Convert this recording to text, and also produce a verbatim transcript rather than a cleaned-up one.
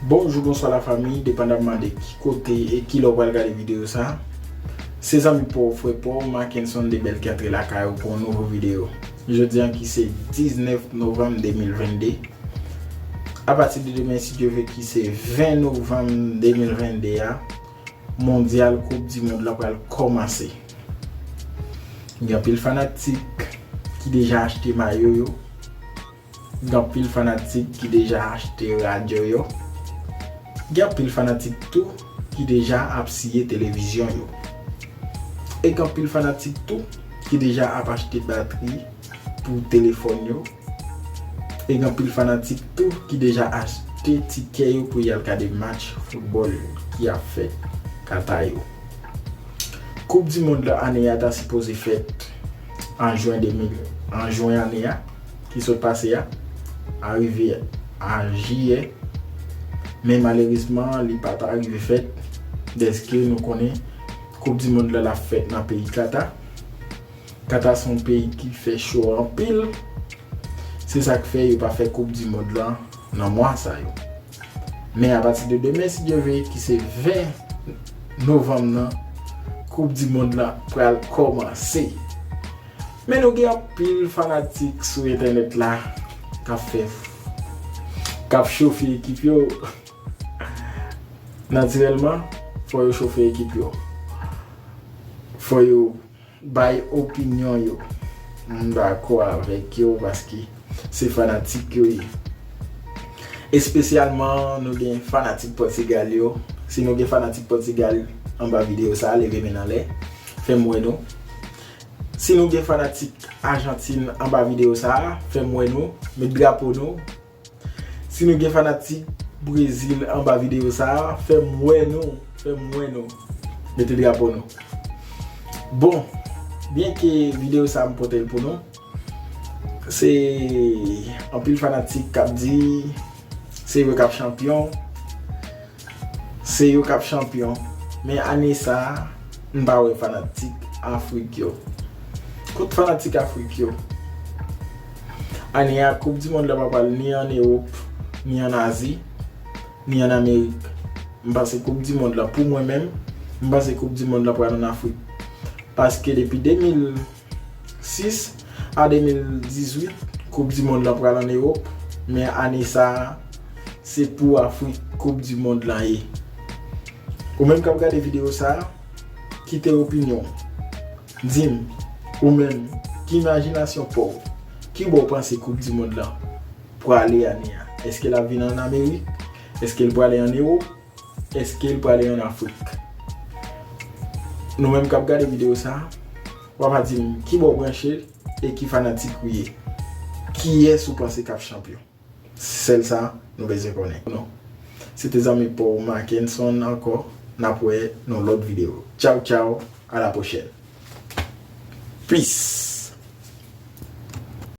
Bonjou, bonswa lafanmi, depandamman de ki kote e ki lè w pral gade videyo sa. Se zanmi pa w, frè pa w, Mackenson de Bèl ki antre lakay ou pou yon nouvo videyo. Jodi an ki se diznèf novanm de mil vennde. Apati de demen, si Dye vle, ki se ven novanm de mil vennde a, mondyal koup di mond lan pral kòmanse. Gen anpil fanatik ki deja achte mayo yo. Gen anpil fanatik ki deja achte radyo yo. Gen anpil fanatik tou ki deja ap siye televizyon yo. E gen anpil fanatik tou ki deja ap achte batri pou telefòn yo. E gen anpil fanatik tou ki deja achte tikè yo pou y al gade match foutbòl ki ap fèt Kata yo. Koup di mond lan ane a ta sipoze fèt an jen de mil, an jen ane a ki sot pase a, arive a jiyè. Men malerezman, li pa ta rive fèt, dèske nou konnen koup di mond lan ap fèt nan peyi Kata. Kata se yon peyi ki fè cho anpil. Se sa k fè yo pa fè koup di mond lan nan mwa sa yo. Men apati de demen, si Dye vle, ki se ven novanm nan, koup di mond lan pral kòmanse. Men nou gen anpil fanatik sou entènèt la k ap fè, k ap chofe ekip yo. Natirèlman, fò yo chofe ekip yo. Fò yo bay opinyon yo. M dakò avèk yo paske se fanatik yo ye. Espesyalman, nou gen fanatik Pòtigal yo. Si nou gen fanatik Pòtigal anba videyo sa, leve men n anlè. Fè m wè nou. Si nou gen fanatik Ajantin anba videyo sa, fè m wè nou. Met drapo nou. Si nou gen fanatik Brezil anba videyo sa, fè m wè nou. Fè m wè nou. Mete drapo nou. Bon, byenke videyo sa m pote l pou nou, se anpil fanatik k ap di se yo k ap chanpyon. Se yo k ap chanpyon. Men ane sa a, m pa wè fanatik Afrik yo. Kot fanatik Afrik yo? Ane a, koup di mond lan pa pral ni ann Ewòp, ni ann Azi, ni ann Amerik. M panse koup di mond lan, pou mwen menm, m panse koup di mond lan pral ann Afrik. Paske depi de mil sis a de mil dizuit, koup di mond lan pral ann Ewòp, men ane sa a, se pou Afrik koup di mond lan ye. Ou menm k ap gade videyo sa a, kite opinyon w. Di m, ou menm, ki imajinasyon pa w? Ki bò w panse koup di mond lan prale ane a? Èske l ap vin ann Amerik? Èske l prale ann Ewòp? Èske l prale ann Afrik? Nou menm k ap gade videyo sa a, w ap di m ki bò w branche e ki fanatik ou ye. Kiyès ou panse k ap chanpyon? Sèl sa nou bezwen konnen. Non. Se te zanmi pa w Mackenson ankò. N ap wè nan lòt videyo. Tchaw, tchaw. A la pwochèn. Peace.